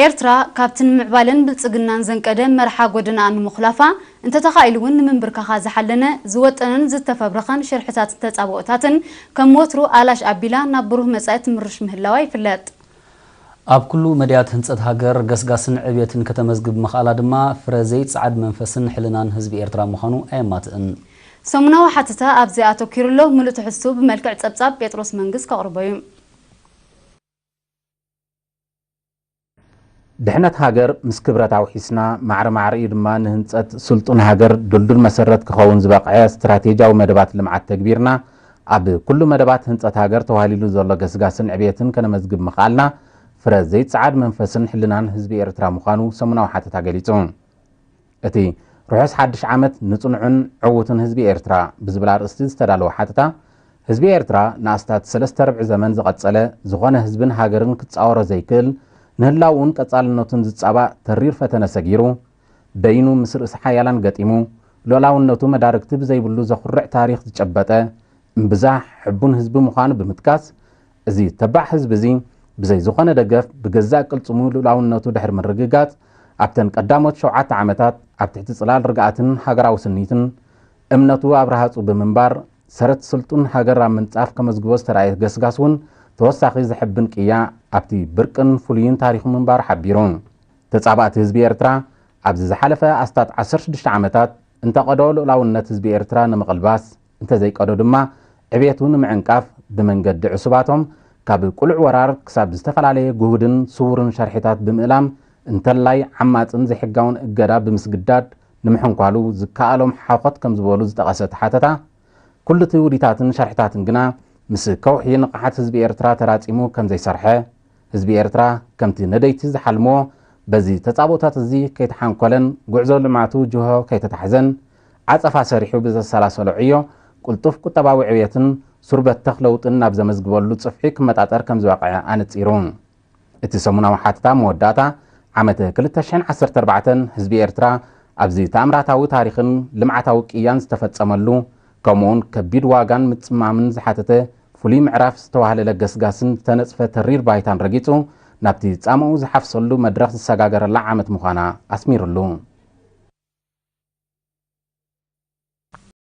ኤርትራ ካብቲ ንምዕባለን ብልጽግናን ዘንቀደ መርሓ ጎደናኣ ንምኹላፋ፣ እንተተኻኢሉ እውን ንምንብርካኻ ዝሓለነ፣ ዝወጠነን ዝተፈብረኸን ሽርሕታትን ተጻብኦታትን ከም ወትሩ ኣላሽ ኣቢላ ናብ ብሩህ መጻኢ ትምርሽ ምህላዋ ይፍለጥ። ኣብ ኩሉ መድያት ህንጸት ሃገር ገስጋስን ዕብየትን ከተመዝግብ ምኽኣላ ድማ ፍረ ዘይጸዓድ መንፈስን ሕልናን ህዝቢ ኤርትራ ምዃኑ ኣየማትእን። ሰሙናዊ ሓተታ ኣብዚ ኣተኪሩ ኣሎ። ምሉእ ትሕዝቱ ብመልክዕ ጸብጻብ ጴጥሮስ መንግስ ከቕርቦ እዩ። ድሕነት ሃገር ምስ ክብረት ኣውሒስና፣ ማዕረ ማዕሪኡ ድማ ንህንጸት ስልጡን ሃገር ድልዱል መሰረት ክኸውን ዝበቕዐ ስትራቴጂያዊ መደባት ልምዓት ተግቢርና፣ ኣብ ኩሉ መደባት ህንጸት ሃገር ተዋህሊሉ ዘሎ ገስጋስን ዕብየትን ከነመዝግብ ምኽኣልና፣ ፍረ ዘይጸዓድ መንፈስን ሕልናን ህዝቢ ኤርትራ ምዃኑ ሰሙናዊ ሓተታ ገሊጹ። እቲ ርሑስ ሓድሽ ዓመት ንጽኑዕን ዕዉትን ህዝቢ ኤርትራ ብዝብል ኣርእስቲ ዝተዳለወ ሓተታ፣ ህዝቢ ኤርትራ ንኣስታት ሰለስተ ርብዒ ዘመን ዝቐጸለ፣ ዝኾነ ህዝብን ሃገርን ክጻወሮ ዘይክእል፣ ንህላውኡን ቀጻልነቱን ዝጻባእ ተሪር ፈተነ ሰጊሩ፣ በይኑ ምስ ርእሲ ሓያላን ገጢሙ፣ ልኡላውነቱ መዳርግቲ ብዘይብሉ ዘኹርዕ ታሪኽ ዝጨበጠ፣ እምብዛ ሕቡን ህዝቢ ምዃኑ ብምጥቃስ፣ እዚ ተባዕ ህዝቢ እዚ ብዘይ ዝኾነ ደገፍ ብገዛእ ቅልጽሙ ልኡላውነቱ ድሕሪ ምርግጋጽ፣ ኣብተን ቀዳሞት ሸውዓተ ዓመታት ኣብ ትሕቲ ጽላል ርግኣትን ሃገራዊ ስኒትን እምነቱ ኣብ ረሃጹ ብምንባር፣ ሰረት ስልጡን ሃገር ኣብ ምንጻፍ ከመዝግቦ ዝተራእየ ገስጋስ እውን ተወሳኺ ዘሕብን ቅያ ኣብቲ ብርቅን ፍሉይን ታሪኹ ምንባሩ ሓቢሩ። ተጻባእቲ ህዝቢ ኤርትራ ኣብዚ ዝሓለፈ ኣስታት ዓሰርተ ሽዱሽተ ዓመታት እንተቐዶ ልኡላውነት ህዝቢ ኤርትራ ንምቕልባስ፣ እንተዘይቀዶ ድማ ዕብየቱ ንምዕንቃፍ ብመንገዲ ዕሱባቶም ካብ ቅሉዕ ወራር ክሳብ ዝተፈላለየ ግሁድን ስዉርን ሸርሒታት ብምእላም፣ እንተላይ ዓማጽን ዘይሕጋውን እገዳ ብምስግዳድ ንምሕንኳሉ ዝከኣሎም ሓኾት ከም ዝበሉ ዝጠቐሰ እቲ ሓተታ፣ ኩሉ እቲ ውዲታትን ሸርሕታትን ግና ምስ ከውሒ ንቕሓት ህዝቢ ኤርትራ ተራጺሙ ከም ዘይሰርሐ፣ ህዝቢ ኤርትራ ከምቲ ነደይቲ ዝሓልምዎ በዚ ተጻብኦታት እዚ ከይተሓንኮለን ጉዕዞ ልምዓቱ ጅሆ ከይተታሕዘን ዓጸፋ ሰሪሑ ብዘሰላሰሎ ዕዮ ቅልጡፍ ቁጠባዊ ዕብየትን ሱር በተኽ ለውጥን ናብ ዘመዝግበሉ ጽፍሒ ክመጣጠር ከም ዝበቕዐ ኣነጺሩ። እቲ ሰሙናዊ ሓተታ መወዳእታ ዓመት ክልተ ሽሕን ዓሰርተ ኣርባዕተን ህዝቢ ኤርትራ ኣብዚ ተኣምራታዊ ታሪኽን ልምዓታዊ ቅያን ዝተፈጸመሉ፣ ከምኡውን ከቢድ ዋጋን ምጽማምን ዝሓተተ ፍሉይ ምዕራፍ ዝተዋህለለ ገስጋስን ዝተነጽፈ ተሪር ባይታን ረጊጹ፣ ናብቲ ጻምኡ ዝሓፍሰሉ መድረኽ ዝሰጋገረላ ዓመት ምዃና ኣስሚሩሉ።